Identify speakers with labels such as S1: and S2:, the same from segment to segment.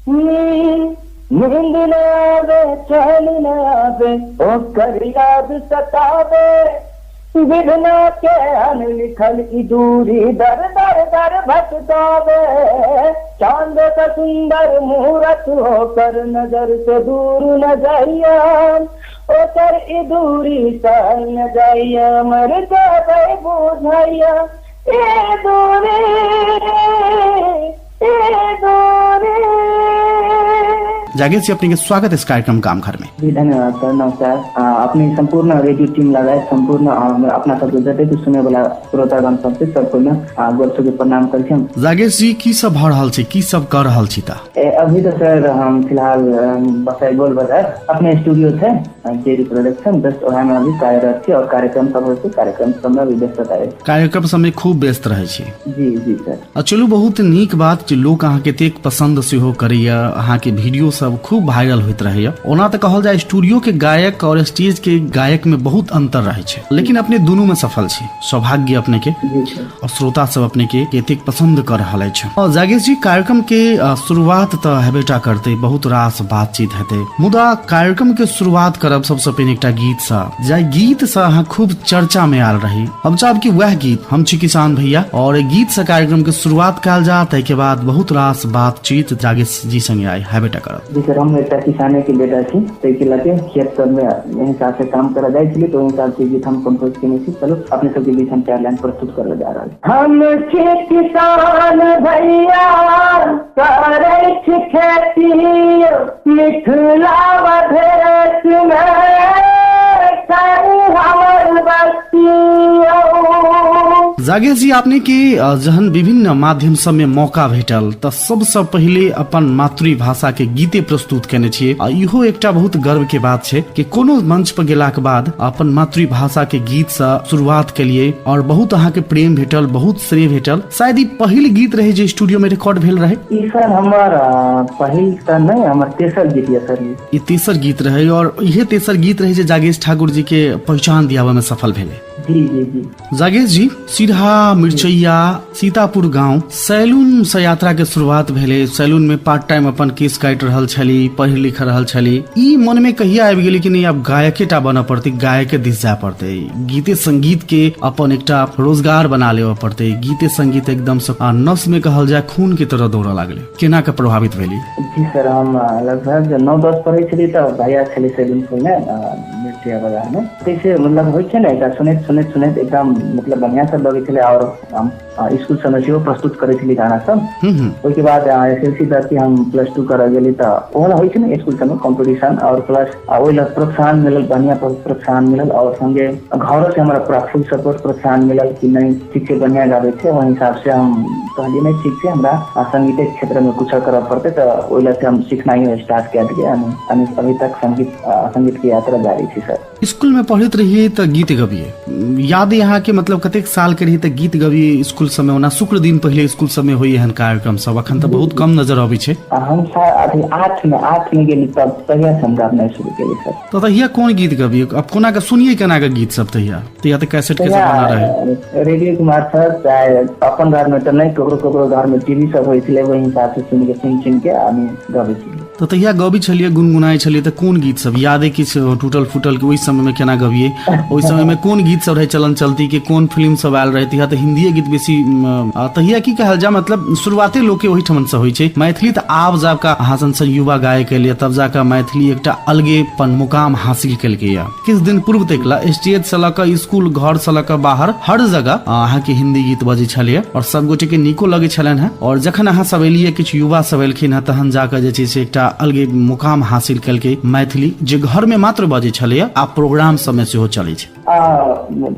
S1: नींद न आवे, चैन न आवे, ओकर याद सतावे, विधना के अनलिखल ई दूरी दर दर दर भटकावे, चांद का सुंदर मूरत होकर नजर से दूर न जाइया, ओकर ई दूरी सहल न जाइया, मर जाबे बुझाइया, ए दूरी ए दूरी।
S2: जागेश जी, अपने के स्वागत इस कार्यक्रम काम घर में।
S3: जी धन्यवाद सर, नमस्कार। अपने संपूर्ण रेडियो टीम लगाए संपूर्ण अपना सबके जतेक सुने वाला श्रोतागण सबके सबको में गोर छू के प्रणाम करै छी हम।
S2: जागेश जी, की सब भऽ रहल छै, की सब कऽ रहल छी ता?
S3: अभी तऽ सर हम फिलहाल बसाई गोल बाजार अपने स्टूडियो छै जेडी प्रोडक्शन, जस्ट ओएह में अभी कार्यरत छी और कार्यक्रम सब होइ छै, कार्यक्रम सब में अभी व्यस्तता अछि।
S2: कार्यक्रम सब में खूब व्यस्त रहै छी।
S3: जी जी सर।
S2: आ चलू, बहुत नीक बात जे लोक अहाँके एतेक पसंद सेहो करैया, अहाँके वीडियो सब खूब वायरल होइत रहैया। ओना तऽ कहल जाय स्टूडियो के गायक और स्टेज के गायक में बहुत अंतर रहै छै, लेकिन अपने दुनू में सफल छी, सौभाग्य अपने के
S3: जी सर।
S2: और श्रोता सब अपने के एतेक पसंद कर रहल अछि। और जागेश जी, कार्यक्रम के शुरुआत तऽ हेबेटा करतै, बहुत रास बातचीत हेतै, मुदा कार्यक्रम के शुरुआत करब सबसँ पहिने एकटा गीत सँ, जाहि गीत सँ अहाँ खूब चर्चा में आयल रही। हम चाहब कि वह गीत हम छी किसान भैया और गीत से कार्यक्रम के शुरुआत कयल जा, ताहि के बाद बहुत रास बातचीत जागेश जी संगे आइ हेबेटा करब।
S3: जी सर, हम एकटा किसाने के बेटा छी, ताहि के लके खेत सब में एहि हिसाब से काम करऽ जाइ छली, तऽ ओहि हिसाब से गीत हम कंपोज केने छी। चलू, अपने सबके बीच हम चार लाइन प्रस्तुत करऽ जा रहल छी।
S1: हम छी किसान भैया, करै छी खेती, मिथिला मधेश में हमर बस्ती।
S2: जागेश जी, अपने के जहन विभिन्न माध्यम सब में मौका भेटल तऽ सबसँ पहिले अपन मातृभाषा के गीते प्रस्तुत केने छियै, आ इहो एकटा बहुत गर्व के बात छै कि कोनो मंच पर गेलाक बाद अपन मातृभाषा के गीत से शुरुआत केलिए और बहुत अहाँ के प्रेम भेटल, बहुत स्नेह भेटल। शायद ई पहिल गीत रहे जे स्टूडियो में रिकॉर्ड भेल रहे।
S3: ई सर हमर पहिल तऽ नहि, हमर तेसर गीत यऽ सर।
S2: ई तेसर गीत रहे और इहे तेसर गीत रहे जे जागेश ठाकुर जी के पहचान दियाबे में सफल भेले।
S3: जी जी जी।
S2: जागेश जी, सिरहा मिर्चैया सीतापुर गांव सैलून से यात्रा के शुरुआत भेले। सैलून में पार्ट टाइम अपन केस काटि रहल छली, पढ़ि लिख रहल छली। ई मन में कहिया आबि गेलै कि नहीं आब गायके टा बनऽ पड़तै, गायके दिस जाय पड़तै, गीते संगीत के अपन एकटा रोजगार बना लेबऽ पड़तै? गीते संगीत एकदम से नस में कहल जाय खून के तरह दौड़ऽ लागलै, केना के प्रभावित भेली?
S3: जी सर, हम लगभग 9-10 पढ़ै छली तऽ भैया छलै सैलून खोलने मिर्चैया बाजार में, तैसे मतलब होइ छै ने एकटा सुनैत सुनैत सुनैत एकदम मतलब बढ़िआँ सब लगै छलै और हम स्कूल सबमे सेहो प्रस्तुत करै छली गाना सब। ओहिके बाद एस एल सी दऽ के हम प्लस टू करऽ गेली तऽ ओहो होइ छै ने स्कूल सबमे कॉम्पिटिशन और प्लस ओहि लए प्रोत्साहन मिलल, बढ़िआँ प्रोत्साहन मिलल और संगे घरो से हमरा पूरा फुल सपोर्ट प्रोत्साहन मिलल कि नहि ठीक छै, बढ़िआँ गाबै छै। ओहि हिसाब से हम कहलियै नहि ठीक छै, हमरा संगीते क्षेत्रमे कुछो करऽ पड़तै, तऽ ओहि लए से हम सिखनाइयो स्टार्ट कए देलियै। अभी तक संगीत के यात्रा जारी छै सर।
S2: स्कूल में पढ़ैत रहियै तऽ गीत गबियै, याद अइ अहाँके? मतलब कतेक साल के रहियै तऽ गीत गबियै स्कूल सबमे? ओना शुक्र दिन पहिले स्कूल सबमे होइ एहन कार्यक्रम सब, अखन तऽ बहुत कम नजर अबै छै।
S3: हम 8 में गेली तब तहिया से हम गाबनाइ शुरू केली सर।
S2: तऽ तहिया कोन गीत गबियै? अब कोना के सुनियै, केना के गीत सब? तहिया तहिया तऽ कैसेट के जमाना रहे।
S3: रेडियो के मार्फत, चाहे अपन घर में तऽ नहि, ककरो ककरो घर में टीवी सब होइ छलै, ओहि हिसाब से सुनि के, सुनि सुनि के आदमी गबै छलियै।
S2: तऽ तहिया गबै छलियै, गुनगुनाइ छलियै, तऽ कोन गीत सब याद अइ? किछु टूटल फूटल के ओहि समय मे केना गबियै? ओहि समय मे कोन गीत सब रहै चलन चलती के? कोन फिल्म सब आयल रहै? तहिया तऽ हिन्दीए गीत बेसी तहिया की कहल जाय, मतलब शुरुआते लोक के ओहिठमन से होइ छै मैथिली। तऽ आब जाकऽ अहाँ सन सन युवा गायक एलियै, तब जाकऽ मैथिली एकटा अलगे अपन मुकाम हासिल केलकै। किछु दिन पूर्व तक ला स्टेज से लऽ कऽ स्कूल घर से लऽ कऽ बाहर हर जगह अहाँके हिंदी गीत बजै छलैए और सब गोटे के नीको लगै छलनि हेँ। और जखन अहाँ सब एलियै, किछु युवा सब एलखिन हेँ, तहन जाकऽ जे छै से एकटा अलगे मुकाम हासिल केलकै मैथिली, जे घर में मात्र बजै छलैए, आब प्रोग्राम सबमे सेहो चलै छै।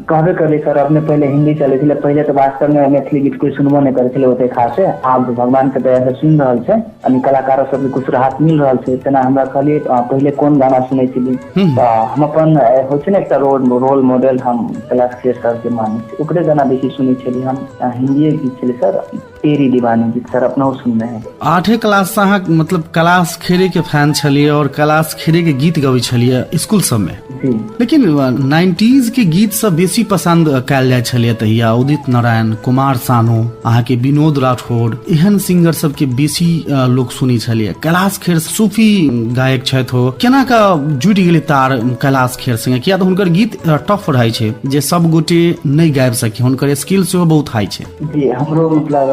S3: कहबे करली सर अपने, पहिले हिंदी चलै छलै। पहिले तऽ वास्तवमे मैथिली गीत कोइ सुनबो नहि करै छलै ओते खासे। आब भगवान के दया से सुनि रहल छै, यानी कलाकारो सबके कुछ राहत मिल रहल छै। तेना हमरा कहलियै पहिले कोन गाना सुनै छली, तऽ हम अपन होइ छै ने एकटा रोल मॉडल, हम कैलाश खेर सर के मानै छी, ओकरे गाना बेसी सुनै छली हम। हिंदीए गीत छलै सर, तेरी दीवानी गीत सर, अपनहु सुनने है।
S2: आठे क्लास से अहाँ मतलब कैलाश खेरे के फैन छलियै और कैलाश खेरे के गीत गबै छलियै स्कूल सबमे?
S3: जी।
S2: लेकिन 90s के गीत सब बेसी पसंद कयल जाइ छलै तहिया। उदित नारायण, कुमार सानू, अहाँके विनोद राठौड़, एहन सिंगर सबके बेसी लोक सुनै छलियै। कैलाश खेर सूफी गायक छथि, हो केना के जुड़ि गेलै तार कैलाश खेर संगे? किया तऽ हुनकर गीत टफ रहै छै जे सब गोटे नहि गाबि सकी, हुनकर स्किल सेहो बहुत हाई छै।
S3: जी, हमरो मतलब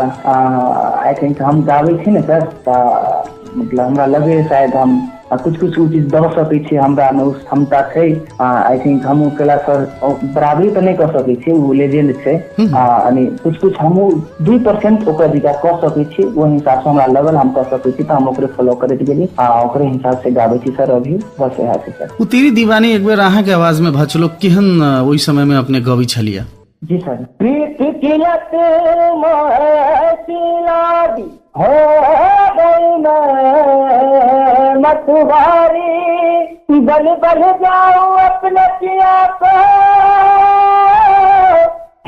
S3: I think हम गाबै छी ने सर, तऽ मतलब हमरा लगैए शायद हम कुछ कुछ ओ चीज दऽ सकै छियै, हमरामे ओ क्षमता छै। I think हमहूँ कैलाश सर बराबरी तऽ नहि कऽ सकै छियै, ओ लेजेंड छै, यानी कुछ कुछ हमहूँ 2% ओकर विकास कऽ सकै छी। ओहि हिसाबसँ हमरा लगल हम कऽ सकै छी, तऽ हम ओकरे फॉलो करैत गेली आ ओकरे हिसाबसँ गाबै छी सर अभी, बस इएह छै सर।
S2: ओ तेरी दीवानी एक बेर अहाँके आवाजमे भऽ चलो, केहन ओहि समयमे अपने गबै छलियै?
S3: जी सर।
S1: प्रीत की लत लागी हो गई मैं मतवारी, बल बल जाऊं अपने पिया को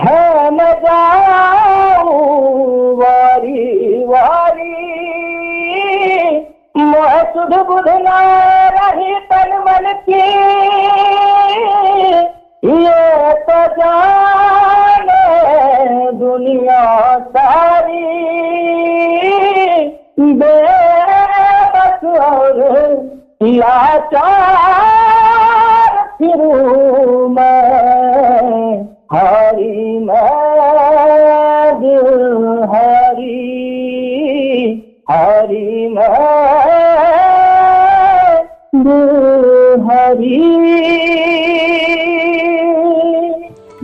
S1: है न जाऊं वारी वारी, मोह सुध बुध ना रही तन मन की, ये तो जाने दुनिया सारी, बेबस और लाचार फिरूं मैं, हारी मैं दिल हारी, हारी मैं दिल हारी।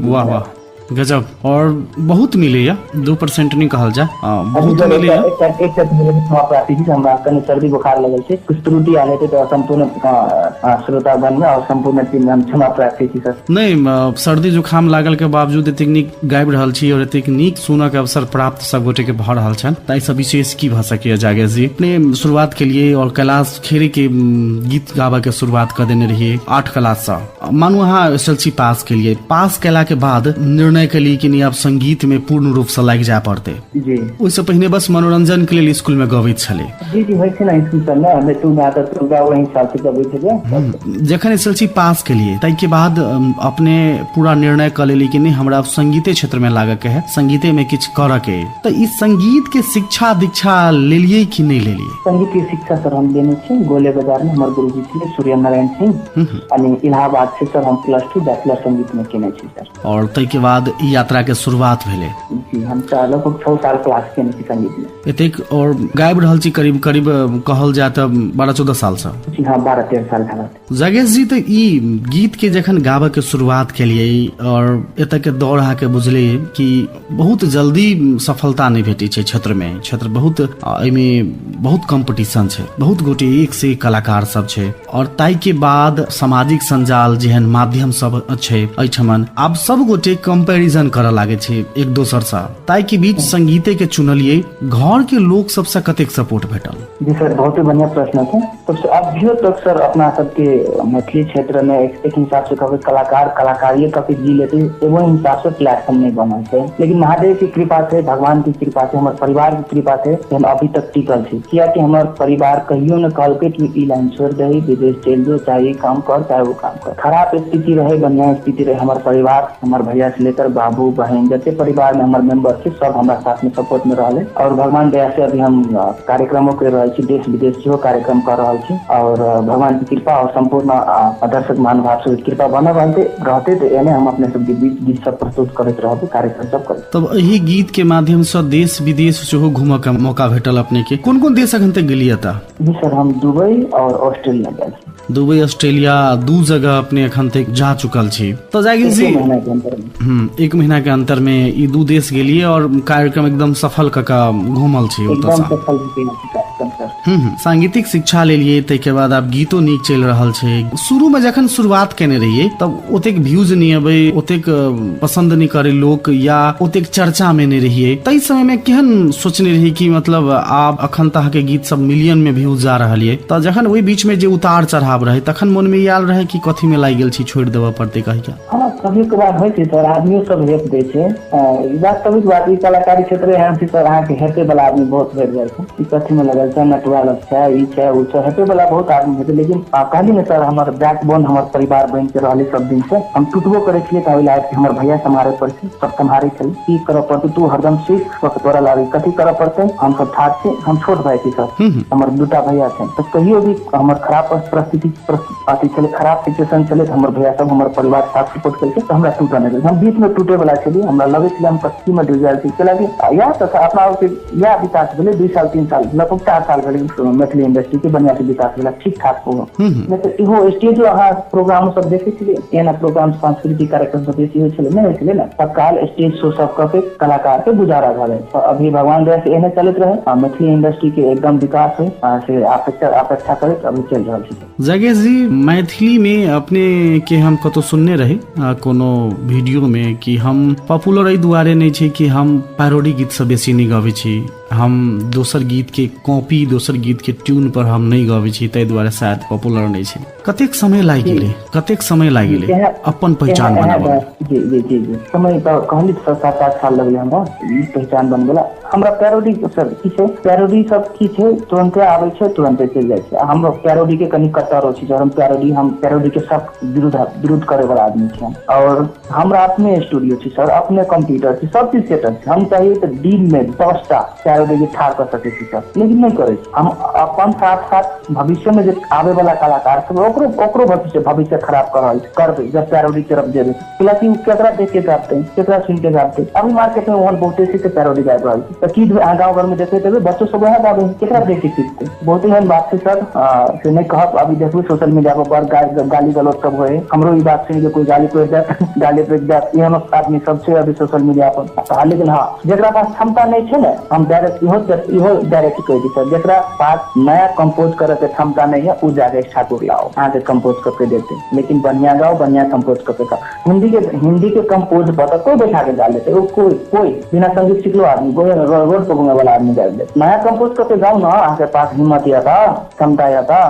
S2: वाह वाह, गजब! और बहुत मिलैया, 2% नहि कहल जाय, बहुत मिलैया।
S3: एकटा एकटा क्षमा प्रार्थी छी, हमरा कनि सर्दी बुखार लगल छै, कुछ त्रुटि आयल हेतै तऽ सम्पूर्ण श्रोतागण में और सम्पूर्ण टीम में हम क्षमा प्रार्थी छी सर।
S2: नहि, सर्दी जुकाम लागल के बावजूद एतेक नीक गाबि रहल छी और एतेक नीक सुनऽ के अवसर प्राप्त सब गोटे के भऽ रहल छनि, ताहिसँ विशेष की भऽ सकैए? जागेश जी, अपने शुरुआत के लिए और कैलाश खेरे के गीत गाबऽ के शुरुआत कऽ देने रहियै 8 क्लास सँ। मानू अहाँ एसएलसी पास केलियै, पास केला के बाद निर्णय केलियै कि नहि, आब संगीत में पूर्ण रूप से लागि जाय पड़तै?
S3: जी।
S2: ओहिसँ पहिने बस मनोरंजन के लेल स्कूल में गबैत छलै?
S3: जी जी, होइ छै ने स्कूल सबमे, हमे तू गा तऽ तू गा, ओहि हिसाब से गबै छलियै।
S2: जखन एसएलसी पास केलियै ताहिके बाद अपने पूरा निर्णय कऽ लेलियै कि नहि, हमरा आब संगीते क्षेत्र में लागऽ के है, संगीते में किछु करऽ के है, तऽ ई संगीत के शिक्षा दीक्षा लेलियै कि नहि लेलियै?
S3: संगीत के शिक्षा सर हम लेने छी। गोले बाजार में हमर गुरुजी छलै सूर्य नारायण सिंह, यानी इलाहाबाद से सर हम +2 बैचलर संगीत में केने छी सर।
S2: और ताहिके बाद ई यात्रा के शुरुआत भेलै?
S3: जी, हम तऽ लगभग 6 साल क्लास केने छी संगीत में।
S2: एतेक और गाबि रहल छी करीब करीब कहल जाय तऽ 12-14 साल सँ?
S3: जी हाँ, 12-13 साल भेल।
S2: जगेश जी, तऽ ई गीत के जखन गाबऽ के शुरुआत केलियै और एतऽ के दौर अहाँके बुझलियै कि बहुत जल्दी सफलता नहि भेटै छै क्षेत्र में, क्षेत्र बहुत एहिमे बहुत कॉम्पिटिशन छै, बहुत गोटे एक से एक कलाकार सब छै, और ताहि के बाद सामाजिक संजाल जेहन माध्यम सब छै एहिठमन, आब सब गोटे कंपैरिजन करऽ लागै छै एक दोसर सँ, ताहि के बीच संगीते के चुनलियै, घर के लोक सबसँ कतेक सपोर्ट भेटल?
S3: जी सर, बहुत ही बढ़िया प्रश्न छै। सबसे अभियो तक सर अपना सबके मैथिली क्षेत्र में एक हिसाब से कहबै कलाकार कलाकारिये कऽ के जी लेते, एगो हिसाब से प्लेटफॉर्म नहीं बनल छै, लेकिन महादेव के कृपा से, भगवान के कृपा से, हमर परिवार के कृपा से हम अभी तक टिकल छी, कियाकि हमर परिवार कहियो न कहलकै कि ई लाइन छोड़ि दही, विदेश चलि जो, चाहे ई काम कर चाहे वो काम कर। खराब स्थिति रहे, बढ़िया स्थिति रहे, हमर परिवार, हमर भैया से लेकर बाबू, बहन, जते परिवार में हमर मेंबर छै सब हमरा साथ में सपोर्ट में रहले, और भगवान दया से अभी हम कार्यक्रमो कर रहल छी, देश विदेश सेहो कार्यक्रम कर रहल छी, और भगवान के कृपा और सम्पूर्ण दर्शक महानुभाव सबके कृपा बनल रहते तऽ एने हम अपने सबके बीच गीत सब प्रस्तुत करैत रहबै, कार्यक्रम सब करैत।
S2: तब एहि गीत के माध्यम से देश विदेश सेहो घूमऽ के मौका भेटल अपने के, कोन कोन देश अखन तक गेलियै तऽ?
S3: जी सर, हम दुबई और ऑस्ट्रेलिया गेल छी।
S2: दुबई, ऑस्ट्रेलिया, दू जगह अपने अखन तक जा चुकल छी। तऽ जागिर जी,
S3: एक महीना के अंदर में।
S2: एक महीना के अंतर में ई दू देश गेलियै और कार्यक्रम एकदम सफल कऽ के घूमल छी ओतऽ
S3: एकदम
S2: सँ।
S3: सफल भेल कार्यक्रम सर।
S2: सांगीतिक शिक्षा लेलियै, ताहिके बाद आब गीतो नीक चलि रहल छै। शुरू में जखन शुरुआत केने रहियै तब ओतेक व्यूज नहि अबै, ओतेक पसंद नहि करे लोक या ओतेक चर्चा में नहि रहियै, ताहि समय में केहन सोचने रही कि मतलब आब अखन तऽ अहाँके गीत सब मिलियन में व्यूज जा रहल ये, तऽ जखन ओहि बीच में जे उतार चढ़ाव रहे तखन मन में ई आयल रहे कि कथी में लागि गेल छी, छोड़ि देबऽ पड़तै कहिया?
S3: हाँ। कभी कभार होइ छै सर, आदमियो सब हेप दै छै। ई वास्तविक बात, ई कलाकारी क्षेत्र एहन छै सर, अहाँके हेपे वाला आदमी बहुत भेट जाइ छै। ई कथी में लगल छै, नटुआ लग छै, ई छै ओ छै, हेपे वाला बहुत आदमी हेतै। लेकिन कहली ने सर, हमर बैकबोन हमर परिवार बनि के रहलै सब दिन से। हम टूटबो करै छलियै तऽ ओहि लायक हमर भैया सम्हारे पड़ै छै, सब सम्हारे छलै। की करऽ पड़तै, तू हरदम सीख, तोरा लागी कथी करऽ पड़तै, हम सब ठाढ़ छी। हम छोट भाई छी सर, हमर दूटा भैया छै। तऽ कहियो भी हमर खराब परिस्थिति अथी छलै, खराब सिचुएशन छलै, तऽ हमर भैया सब, हमर परिवार साथ सपोर्ट केलकै, तऽ हमरा टूटऽ नहि देलकै। हम बीच में टूटे वाला छलियै, हमरा लगै छलै हम कथी में डूबि गेल छी। कैलाकि इएह तऽ अपना इएह विकास भेलै, 2 साल 3 साल, लगभग 4 साल भेलै मैथिली इंडस्ट्री के बढ़िया से विकास भेलै, ठीक ठाक हो। नहि तऽ इहो स्टेजो अहाँ प्रोग्राम सब देखै छलियै, एहन प्रोग्राम सांस्कृतिक कार्यक्रम सब बेसी होइ छलै नहि होइ छलै ने, तत्काल स्टेज शो सब कऽ के कलाकार के गुजारा भऽ जाइ। अभी भगवान दया से एहने चलैत रहे आ मैथिली इंडस्ट्री के एकदम विकास होइ, से अपेक्षा करैत अभी चलि रहल छै।
S2: जगेश जी, मैथिली में अपने के हम कतौ सुनने रही कोनो वीडियो में कि हम पॉपुलर एहि दुआरे नहि छै कि हम पैरोडी गीत सब बेसी नहि गबै छी, हम दोसर गीत के कॉपी, दोसर गीत के ट्यून पर हम नहि गबै छी, ताहि दुआरे शायद पॉपुलर नहि छै। कतेक समय लागि गेलै, कतेक समय लागि गेलै अपन पहिचान बनाबऽ?
S3: जी जी जी जी, समय तऽ कहली 7-8 साल लगलै हमरा ई पहिचान बनबै ला। हमरा पैरोडी सर की छै, पैरोडी सब की छै, तुरन्ते आबै छै तुरन्ते चलि जाइ छै। हम पैरोडी के कनि कट्टर छी सर, हम पैरोडी के सब विरुद्ध करे वाला आदमी छी। और हमरा अपने स्टूडियो छै सर, अपने कंप्यूटर छै, सब चीज सेटअप छै। हम चाहिए तऽ दिन में 10टा पैरोडी के ठाढ़ कऽ सकै छी सर, लेकिन नहि करै छी। हम अपन साथ साथ भविष्य में जे आबे वाला कलाकार सब ओकरो ओकरो भविष्य भविष्य खराब कर रहल करबै जब पैरोडी तरफ जेबै। कैलाकि ओ केकरा देख के गाबतै, केकरा सुनि के गाबतै। अभी मार्केट में ओहन बहुते छै पैरोडी गाबि रहल छै, तऽ की अहाँ गाँव घर में देखैत हेबै बच्चो सब वएह गाबै, केकरा देख के सीखतै। बहुत एहन बात छै सर, से नहि कहब। अभी देखबै सोशल मीडिया पर बड़ गाली गलौज सब होइ, हमरो ई बात सुनि के कोई गाली पड़ि जायत, गाली पड़ि जायत, एहन आदमी सब छै अभी सोशल मीडिया पर। लेकिन हँ, जेकरा पास क्षमता नहि छै ने, हम डायरेक्ट इहो डायरेक्ट कहि दी सर, जेकरा पास नया कंपोज करे के क्षमता नहीं है, उ जागेश ठाकुर लाओ, अहाँके कंपोज करके देते, लेकिन बढ़िया गाओ, बढ़िया कंपोज करके गाओ। हिंदी के कंपोज पर कोई बैठा के गा लेते, कोई कोई बिना संगीत सिखलो आदमी, कोई रोड पर घूमे वाला आदमी गा लेते। नया कंपोज करके गाओ ना, अहाँके पास हिम्मत या था, क्षमता या था।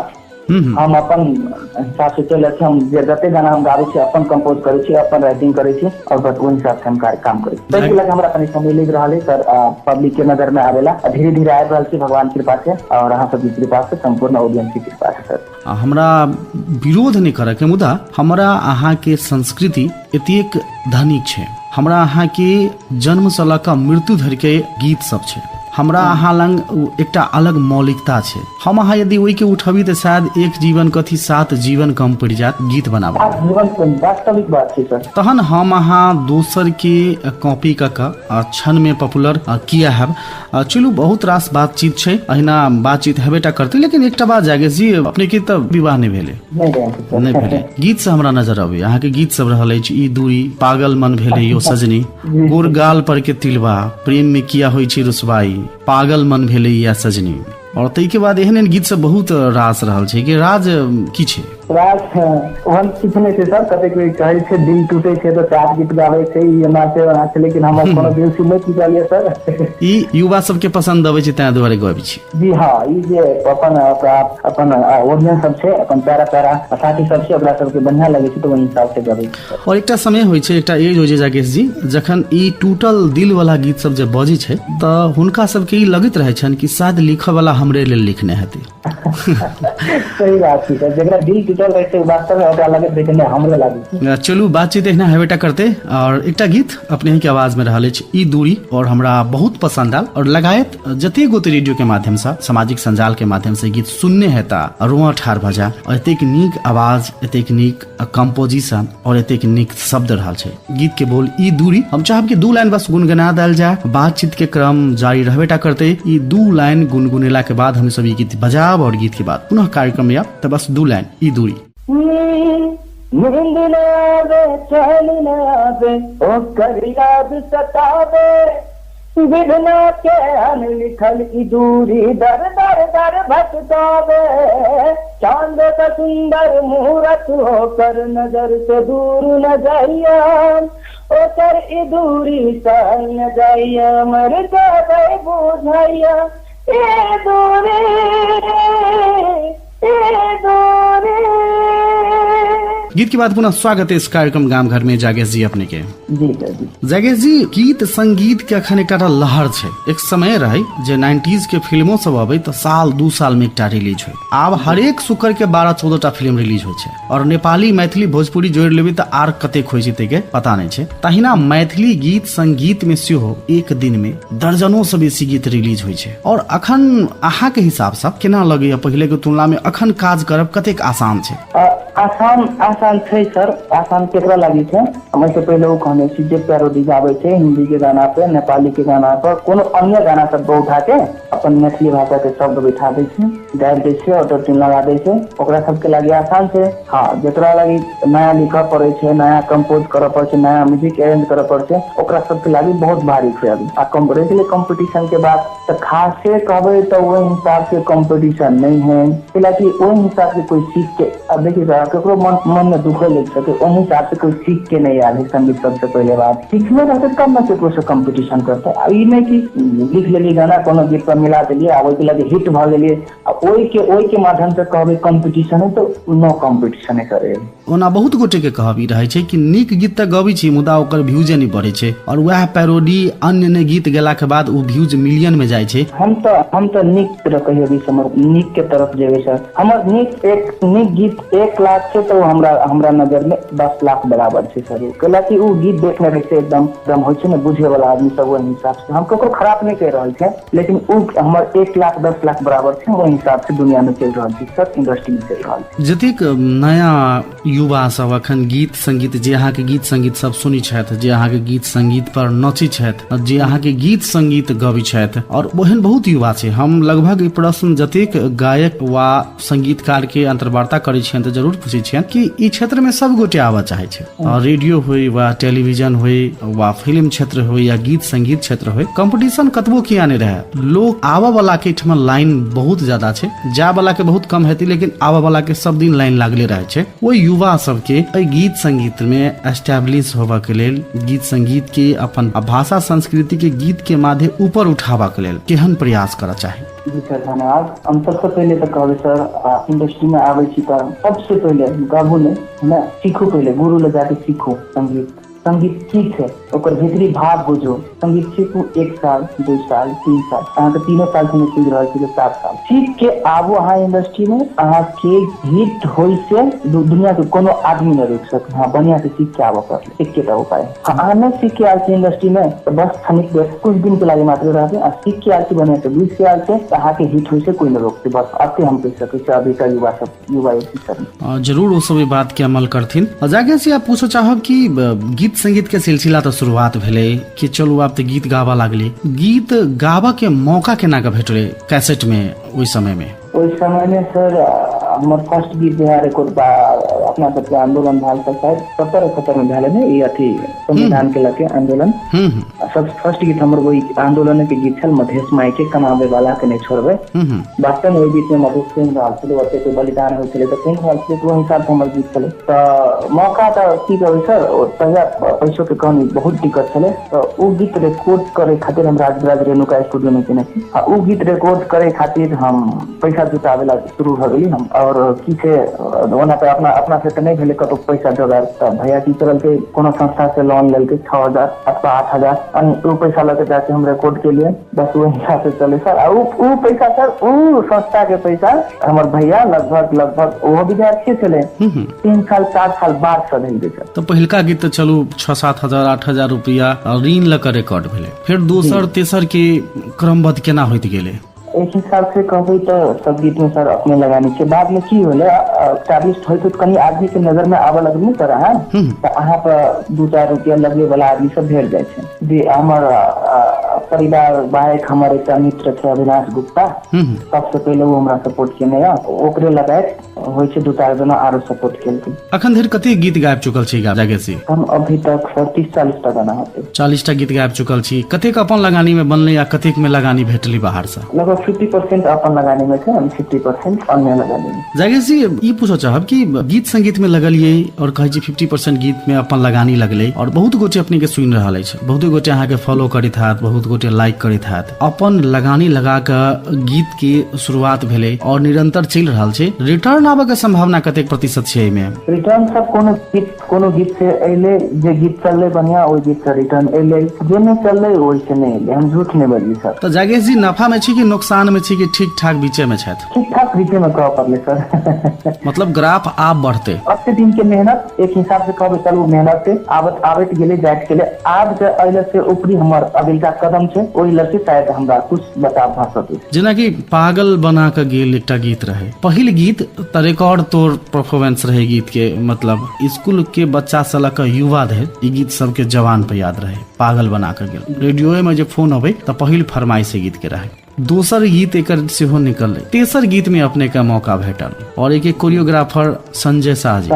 S3: हम अपन हिसाब से चलै छी, हम जते गाना हम गाबै छी अपन कंपोज करै छी, अपन राइटिंग करै छी, और बस ओहि हिसाब से हम काम करै छी। ताहि लए हमरा कनि समय लागि रहल है सर पब्लिक के नजर में आबेला, धीरे धीरे आबि रहल छी भगवान कृपा से और अहाँ सबके कृपा से, संपूर्ण ऑडियंस के कृपा से सर।
S2: हमरा विरोध नहि करऽ के, मुदा हमरा अहाँके संस्कृति एतेक धनिक छै, हमरा अहाँके जन्मसँ लऽ कऽ मृत्यु धरिके गीत सब छै, हमरा अहाँ लग एकटा अलग मौलिकता छै। हम अहाँ यदि ओहिके उठबी तऽ शायद एक जीवन कथी 7 जीवन कम पड़ि जायत गीत बनाबऽ।
S3: वास्तविक बात छै सर।
S2: तहन हम अहाँ दोसर के कॉपी कऽ कऽ क्षण में पॉपुलर किया हैब। चलू, बहुत रास बातचीत छै, अहिना बातचीत हेबेटा करतै। लेकिन एकटा बात जागेश जी, अपने के तऽ विवाह नहि भेलै? नहि भेलै। गीत से हमरा नजर अबै, अहाँके गीत सब रहल अछि ई दूरी, पागल मन भेलै यो सजनी, गोर गाल पर के तिलबा, प्रेम में किया होइ छै रुसवाई, पागल मन भेलै या सजनी, और ताहिके बाद एहन एहन गीत सब बहुत रास रहल छै कि राज की छै?
S3: राज ओहन किछु नहि छै सर। कतेक बेर कहै छै दिल टूटे छै तऽ सात गीत गाबै छै, ई एना छै ओना छै, लेकिन हमर कोनो दिल से नहि टूटल यऽ सर।
S2: ई युवा सबके पसंद अबै छै ताहि दुआरे गबै छी?
S3: जी हाँ, ई जे अपन अपन ऑडियंस सब छै, अपन प्यारा प्यारा साथी सब छै, ओकरा सबके बढ़िया लगै छै तऽ ओहि हिसाब से गबै छै।
S2: और एकटा समय होइ छै, एकटा एज होइ छै जागेश जी, जखन ई टूटल दिल वाला गीत सब जे बजै छै तऽ हुनका सबके ई लगैत रहै छनि कि शायद लिखऽ वाला हमरे लेल लिखने हेतै।
S3: सही बात छै सर, जेकरा दिल टूटल रहै छै वास्तव में ओकरा लगैत रहै छै नहि हमरे लागै।
S2: चलू, बातचीत एहिना हेबेटा करतै। और एकटा गीत अपने के आवाज में रहल अछि ई दूरी, और हमरा बहुत पसंद आयल, और लगायत जतेक गोटे रेडियो के माध्यम से, सामाजिक संजाल के माध्यम से गीत सुनने हेता रोआ ठार भऽ जाय। और एतेक नीक आवाज, एतेक नीक कंपोजिशन और एतेक नीक शब्द रहल छै गीत के बोल ई दूरी। हम चाहब कि 2 लाइन बस गुनगुना देल जाय, बातचीत के क्रम जारी रहबेटा करते। ई 2 लाइन गुनगुनेला के बाद हम सब ई गीत बजाब और गीत के बाद पुनः कार्यक्रम में आब। तऽ बस 2 लाइन ई दूरी।
S1: नींद न आवे, चैन न आवे, ओकर याद सतावे, बिना के अनलिखल ई दूरी दर दर दर भटकावे, चांद का सुंदर मूरत होकर नजर से दूर न जाइया, ओकर ई दूरी सहल न जाइया, मर जाबै बुझाइया, ए दूरी ए दूरी।
S2: गीत के बाद पुनः स्वागत है इस कार्यक्रम गाम घर में जागेश जी अपने के।
S3: जी सर जी।
S2: जागेश जी, गीत संगीत के अखन एकटा लहर छै। एक समय रहे जे 90s के फिल्मो सब अबै तऽ साल 2 साल में एकटा रिलीज होय। आब हरेक शुक्र के 12-14 टा फिल्म रिलीज होइ छै और नेपाली, मैथिली, भोजपुरी जोड़ि लेबै तऽ आर कतेक होइ छै ताहिके पता नहि छै। तहिना मैथिली गीत संगीत में सेहो एक दिन में दर्जनों से बेसी गीत रिलीज होइ छै। और अखन अहाँ के हिसाब से केना लगैया पहिले के तुलना में अखन काज करब कतेक आसान छै?
S3: आसान आसान छै सर। आसान केकरा लागी छै? हम एहिसँ पहिले ओ कहने छी जे पैरोडी गाबै छै हिंदी के गाना पे, नेपाली के गाना पर, कोनो अन्य गाना सब पर उठा के अपन मैथिली भाषा के शब्द बैठा दै छै, गाबि दै छै, ऑटो ट्यून लगा दै छै, ओकरा सबके लागी आसान छै। हँ, जकरा लागी नया लिखऽ पड़ै छै, नया कम्पोज करऽ पड़ै छै, नया म्यूजिक अरेंज करऽ पड़ै छै, ओकरा सबके लागी बहुत भारी छै अभी। आ रहि गेलै कॉम्पिटिशन के बात, तऽ खासे कहबै तऽ ओहि हिसाब से कॉम्पिटिशन नहि है, कैलाकि ओहि हिसाब से कोई सीख के, अब देखिए सर, ककरो मन मन में दुखो लग सके, ओहि हिसाब से कोई सीख के नहीं आयल है संगीत। सबसे पहले बात, सीखने रहते तब ने केकरो से कॉम्पिटिशन करते। आ ई नहि कि लिख लेलियै गाना, कोनो गीत पर मिला देलियै आ ओहिके लगे हिट भऽ गेलियै, आ ओहिके माध्यम से कहबै कॉम्पिटिशन है, तऽ नो कॉम्पिटिशन है सर।
S2: ओना बहुत गोटे के कहब ई रहै छै कि नीक गीत तऽ गबै छी मुदा ओकर व्यूजे नहि बढ़ै छै, और वएह पैरोडी अन्य अन्य गीत गेला के बाद ओ व्यूज मिलियन में जाइ छै।
S3: हम तऽ नीक तरह कहियो भी समर नीक के तरफ जेबै सर। हमर नीक एक नीक गीत 1 लाख छै तऽ ओ हमरा हमरा नजर में 10 लाख बराबर छै सर। कैलाकि ओ गीत देखने रहै छै, एकदम एकदम होइ छै ने बुझे वाला आदमी सब, ओहि हिसाब से हम ककरो खराब नहि कहि रहल छियै, लेकिन ओ हमर 1 लाख 10 लाख बराबर छै। ओहि हिसाब से दुनिया में चलि रहल छै सर, इंडस्ट्री में चलि रहल छै।
S2: जतेक नया युवा सब अखन गीत संगीत, जे अहाँके गीत संगीत सब सुनै छथि, जे अहाँके गीत संगीत पर नचै छथि, जे अहाँके गीत संगीत गबै छथि, और ओहन बहुत युवा छै। हम लगभग ई प्रश्न जतेक गायक वा संगीतकार के अंतर्वार्ता करै छियनि तऽ जरूर पूछै छियनि कि ई क्षेत्र में सब गोटे आबऽ चाहै छै। रेडियो होय वा टेलीविजन होय वा फिल्म क्षेत्र होय या गीत संगीत क्षेत्र होय, कंपटीशन कतबो किया नहि रहे, लोग आबऽ वाला के एहिठमा लाइन बहुत ज्यादा छै, जाय वाला के बहुत कम हेतै, लेकिन आबऽ वाला के सब दिन लाइन लागले रहै छै। ओहि युवा सबके एहि गीत संगीत में एस्टेब्लिश होबऽ के लेल, गीत संगीत के अपन भाषा संस्कृति के गीत के माध्यम ऊपर उठाबऽ के लेल केहन प्रयास करऽ चाही?
S3: जी सर, धन्यवाद। हम सबसँ पहिले तऽ कहबै सर, इंडस्ट्रीमे आबै छी तऽ सबसँ पहिले गाबू नहि ने, सीखू पहिले, गुरु लग जाके सीखू संगीत। संगीत की छै, ओकर भीतरी भाव बुझू। संगीत सीखू 1 साल, 2 साल, 3 साल, अहाँके 3 साल से नहि सीख रहल छी तऽ 7 साल सीख के आबू अहाँ इंडस्ट्रीमे, अहाँके हिट होइ से दुनिया के कोनो आदमी नहि रोकि सकै। हँ, बढ़िआँ से सीख के आबऽ पड़त, एकेटा उपाय। हँ, अहाँ नहि सीख के आयल छी इंडस्ट्रीमे तऽ बस क्षणिक देर कुछ दिन के लागि मात्र रहबै, आ सीख के आयल छी, बढ़िआँ से बुझि के आयल छै तऽ अहाँके हिट होइ से कोई नहि रोकतै। बस अते हम कहि सकै छी अभी का युवा सब, युवा युवती सब।
S2: जरूर ओ सब ई बात के अमल करथिन। जाके से आप पूछऽ चाहब कि गीत संगीत के सिलसिला तऽ शुरुआत भेलै कि चलू आब तऽ गीत गाबऽ लागली, गीत गाबऽ के मौका केना के भेटलै कैसेट में ओहि समय में?
S3: ओहि समय में सर, हमर फर्स्ट गीत जे है रिकॉर्ड बा, अपना सबके आंदोलन भेल तऽ शायद 70-71 में भेल ने ई अथी संविधान के लके आंदोलन।
S2: हम्म हम्म
S3: सब फर्स्ट गीत हमर वही आंदोलन के गीत छल, मधेश माई के कमाबे वाला के नहीं छोड़बै।
S2: हम्म हम्म
S3: वास्तव में ओहि बीच में मधेश सुनि रहल छलै, ओते कोई बलिदान होइ छलै तऽ सुनि रहल छलै, तऽ ओहि हिसाब से हमर गीत छलै। तऽ मौका तऽ की कहबै सर, ओ तहिया पैसो के कमी बहुत दिक्कत छलै, तऽ ओ गीत रिकॉर्ड करे खातिर हम राजविराज रेणुका स्टूडियो में केने छी, आ ओ गीत रिकॉर्ड करे खातिर हम पैसा जुटाबे ला शुरू भऽ गेली हम। और की छै, ओना तऽ अपना अपना से तऽ नहि भेलै कतौ पैसा जोगाड़, तऽ भैया की करलकै, कोनो संस्था से लोन लेलकै 6000 अथवा 8000, अनि ओ पैसा लऽ के जाके हम रिकॉर्ड केलियै। बस ओहि हिसाब से चलै सर। आ उ पैसा सर, उ संस्था के पैसा हमर भैया लगभग लगभग ओहो विद्यार्थी छलै, 3 साल 4 साल बाद सधेलकै सर।
S2: तऽ पहिलका गीत तऽ चलू 6-7 हजार 8000 रुपया ऋण लऽ कऽ रिकॉर्ड भेलै, फेर दोसर तेसर के क्रमबद्ध केना होइत गेलै?
S3: एक हिसाब से कहबै तऽ सब गीत में सर अपने लगानी छै। बाद में की होलै, स्टैब्लिश होइत होइत कनि आदमी के नजर में आबऽ लगलै सर अहाँ, तऽ अहाँ पर 2-4 रुपया लगे वाला आदमी सब भेट जाइ छै। जे हमर परिवार बाहेक हमर एकटा मित्र छै अविनाश गुप्ता, सबसे पहिले ओ हमरा सपोर्ट केने यऽ। ओकरे लगायत होइ छै 2-4 जना आरो सपोर्ट केलकै।
S2: अखन धरि कते गीत गाबि चुकल छी जागेशी?
S3: हम अभी तक सर 30-40 टा गाना होतै।
S2: 40 टा गीत गाबि चुकल छी। कतेक अपन लगानी में बनलै आ कतेक में लगानी भेटलै बाहर से?
S3: लगभग 50% अपन लगानी में छै, 50% अन्य लगानी में।
S2: जागेश जी, ई पूछऽ चाहब कि गीत संगीत में लगलियै और कहै छी 50% गीत में अपन लगानी लगलै, और बहुत गोटे अपने के सुनि रहल अछि, बहुते गोटे अहाँके फॉलो करैत हैत, बहुत बहुत गोटे लाइक करैत हैत। अपन लगानी लगा कऽ गीत के शुरुआत भेलै और निरंतर चलि रहल छै, रिटर्न आबऽ के संभावना कतेक प्रतिशत छै एहिमे?
S3: रिटर्न सब कोनो गीत से एलै, जे गीत चललै बढ़िया ओहि गीत से रिटर्न एलै, जे नहि चललै ओहि से नहि एलै। हम झूठ नहि बजली सर।
S2: तऽ जागेश जी नफा में छी कि नुकसान में छी कि ठीक ठाक बीचे में छथि?
S3: ठीक ठाक बीचे में कहऽ पड़लै सर।
S2: मतलब ग्राफ आब बढ़ते।
S3: अस्सी दिन के मेहनत एक हिसाब से कहबै चलू मेहनत से आबत आबैत गेलै जाइत गेलै, आब जे एहि से ऊपरी हमर अगिलका कदम छै ओहि लऽ के शायद हमरा कुछ बचाव भऽ सकै।
S2: जेनाकि पागल बना कऽ गेल एकटा गीत रहे, पहिल गीत तऽ रिकॉर्ड तोड़ परफॉर्मेंस रहे गीत के, मतलब स्कूल के बच्चा से लऽ कऽ युवा धरि ई गीत सबके जवान पे याद रहे। पागल बना कऽ गेल रेडियोए में जे फोन अबै तऽ पहिल फरमाइश गीत के रहे। दोसर गीत एकर सेहो निकललै, तेसर गीत में अपने के मौका भेटल और एक कोरियोग्राफर संजय शाह जी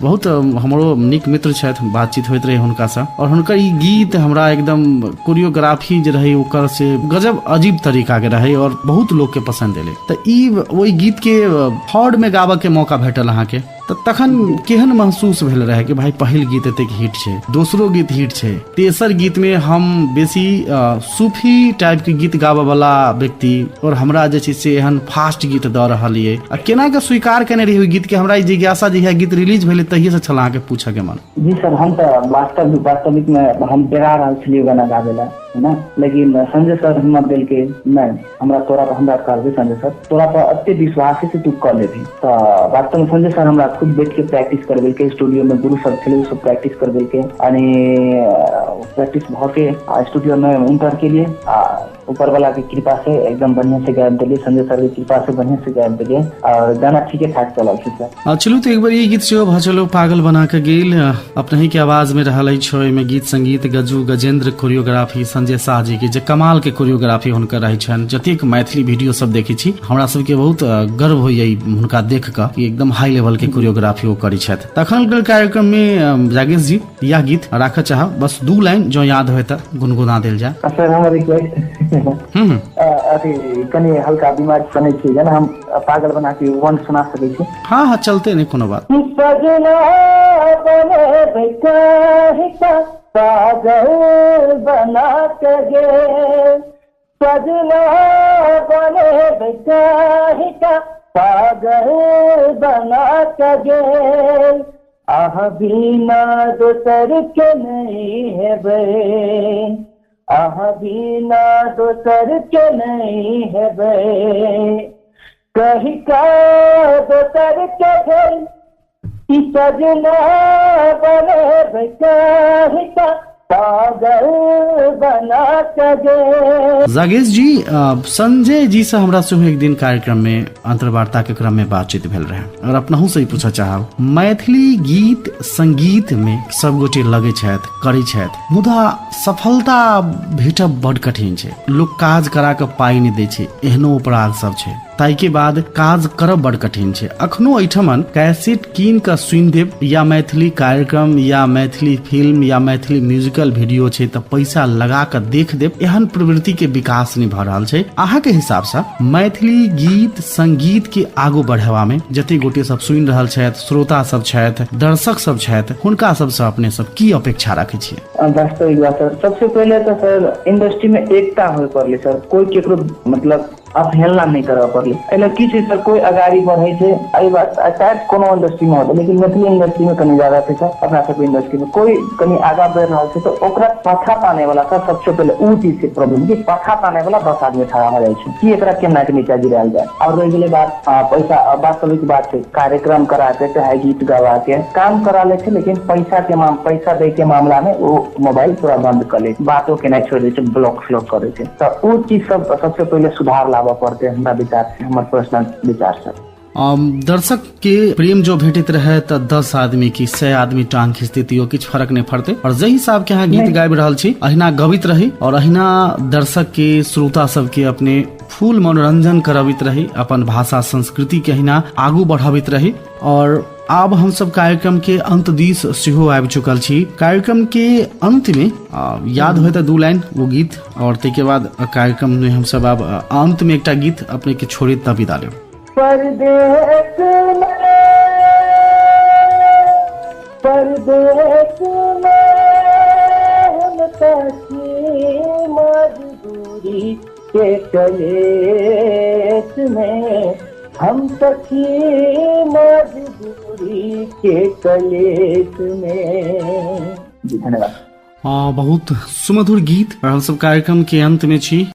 S2: बहुत हमरो नीक मित्र छथि, बातचीत होइत रहे हुनका से और हुनकर ई गीत हमरा एकदम कोरियोग्राफी जे रहे ओकर से गजब अजीब तरीका के रहे और बहुत लोग के पसंद एलै। तऽ ई ओहि गीत के थर्ड में गाबऽ के मौका भेटल अहाँके, तऽ तखन केहन महसूस भेल रहे कि भाई पहिल गीत एतेक हिट छै, दोसरो गीत हिट छै, तेसर गीत में हम बेसी सूफी टाइप के गीत गाबऽ वाला व्यक्ति और हमरा जे छै से एहन फास्ट गीत दऽ रहल ये, आ केना के स्वीकार केने रही ओहि गीत के? हमरा ई जिज्ञासा जहिया गीत रिलीज भेलै तहिये से छल अहाँके पूछऽ के मन।
S3: जी सर, हम तऽ वास्तविक में हम डरा रहल छलियै गाना गाबै लए है ना, लेकिन संजय सर हिम्मत देलकै, नहि हमरा तोरा पर, हमरा कहलकै संजय सर तोरा पर एते विश्वास है से तू कऽ लेबही। तऽ वास्तव में संजय सर हमरा खुद बैठ के प्रैक्टिस करबेलकै, स्टूडियो में गुरु सब छलै ओ सब प्रैक्टिस करबेलकै, यानी प्रैक्टिस भऽ के स्टूडियो में इंटर केलिए आ ऊपर वाला के कृपा से एकदम बढ़िया से गायब देलिए, संजय सर के कृपा से बढ़िया से गायब देलिए और गाना ठीके ठाक चलल छै सर।
S2: चलू तऽ एक बार ई गीत सेहो भऽ चलू पागल बना के गेल, अपनहि के आवाज में रहल अछि। ओहिमे गीत संगीत गजू गजेंद्र, कोरियोग्राफी संजय शाह जी के, जे कमाल के कोरियोग्राफी हुनकर रहै छनि। जतेक मैथिली वीडियो सब देखै छी हमरा सबके बहुत गर्व होइए हुनका देख कऽ कि एकदम हाई लेवल के कोरियोग्राफी ओ करै छथि। तखन के कार्यक्रम में जागेश जी यह गीत राखऽ चाहब, बस 2 लाइन जो याद होय तऽ गुनगुना देल जाय।
S3: सर हमर रिक्वेस्ट अथी कनि हल्का बीमार सुनै छी जेना हम पागल बना के वन सुना सकै छी?
S2: हाँ हाँ चलते नहीं कोनो बात।
S1: सजना बने पागल बना के गेल, सजना बने पागल बना के गेल, आह बिना दोसर के नहीं हेबै, आह बिना दोसर के नहीं हेबै, कही का दोसर के भेल सजना बने पागल बना के गेल।
S2: जागेश जी, संजय जी से हमरा सेहो एक दिन कार्यक्रम में अंतर्वार्ता के क्रम में बातचीत भेल रहे और अपनहु से ही पूछऽ चाहब, मैथिली गीत संगीत में सब गोटे लगे छथि करै छथि, मुदा सफलता भेटब बड कठिन छै, लोक काज करा के पाइ नहि दै छै, एहनो अपराध सब छै, ताहिके बाद काज करब बड़ कठिन छै। अखनो एहिठमन कैसेट कीन कऽ सुनि देब या मैथिली कार्यक्रम या मैथिली फिल्म या मैथिली म्यूजिकल वीडियो छै तऽ पैसा लगा कऽ देख देब, एहन प्रवृत्ति के विकास नहि भऽ रहल छै। अहाँके हिसाबसँ मैथिली गीत संगीत के आगू बढ़ेबा में जते गोटे सब सुनि रहल छथि, श्रोता सब छथि, दर्शक सब छथि, हुनका सबसँ अपने सब की अपेक्षा राखै छियै?
S3: वास्तविक बात सर, सबसे पहिले तऽ सर इंडस्ट्री में एकता होय पड़लै सर, कोई केकरो मतलब अवहेलना नहि करऽ पड़लै। एहि की छै सर, कोई अगाड़ी बढ़ै छै एहि बात शायद कोनो इंडस्ट्री में होतै, लेकिन मैथिली इंडस्ट्री में कनि ज्यादा छै सर। अपना सबके इंडस्ट्री में कोई कनि आगाँ बढ़ि रहल छै तऽ ओकरा पाछा ताने वाला सर सबसे पहिले ओ चीज छै प्रॉब्लम कि पाछा ताने वाला 10 आदमी खड़ा भऽ जाइ छै कि एकरा केना के नीचा गिरायल जाय। और रहि गेलै बात पैसा, वास्तविक बात छै कार्यक्रम करा के चाहे गीत गवा के काम करा लै छै, लेकिन पैसा के पैसा दै के मामला में ओ मोबाइल पूरा बंद कऽ लै छै, बातो केनाइ छोड़ि दै छै, ब्लॉक फ्लॉक करै छै। तऽ ओ चीज सब सबसे पहिले सुधार लाबऽ पड़तै हमरा विचार से, हमर पर्सनल विचार से।
S2: दर्शक के प्रेम जो भेटैत रहे तऽ 10 आदमी की 100 आदमी टांग खींचते तैयो किछु फर्क नहीं पड़ते। और जाहि हिसाब के अहाँ गीत गाबि रहल छी अहिना गबैत रही और अहिना दर्शक के श्रोता सबके अपने फूल मनोरंजन करबैत रही, अपन भाषा संस्कृति के अहिना आगू बढ़ाबैत रही। और आब हम सब कार्यक्रम के अंत दिस सेहो आबि चुकल छी। कार्यक्रम के अंत में याद होय तऽ 2 लाइन वो गीत और ताहिके बाद कार्यक्रम में हम सब आब अंत में एकटा गीत अपने के छोड़े तब विदा लेब।
S1: परदेस में, परदेस में हम तसी मजदूर, मजबूरी के कलेश में, हम त छी मजबूरी के कलेश में।
S3: जी, धन्यवाद।
S2: बहुत सुमधुर गीत। और हमसब कार्यक्रम के अंत में छी।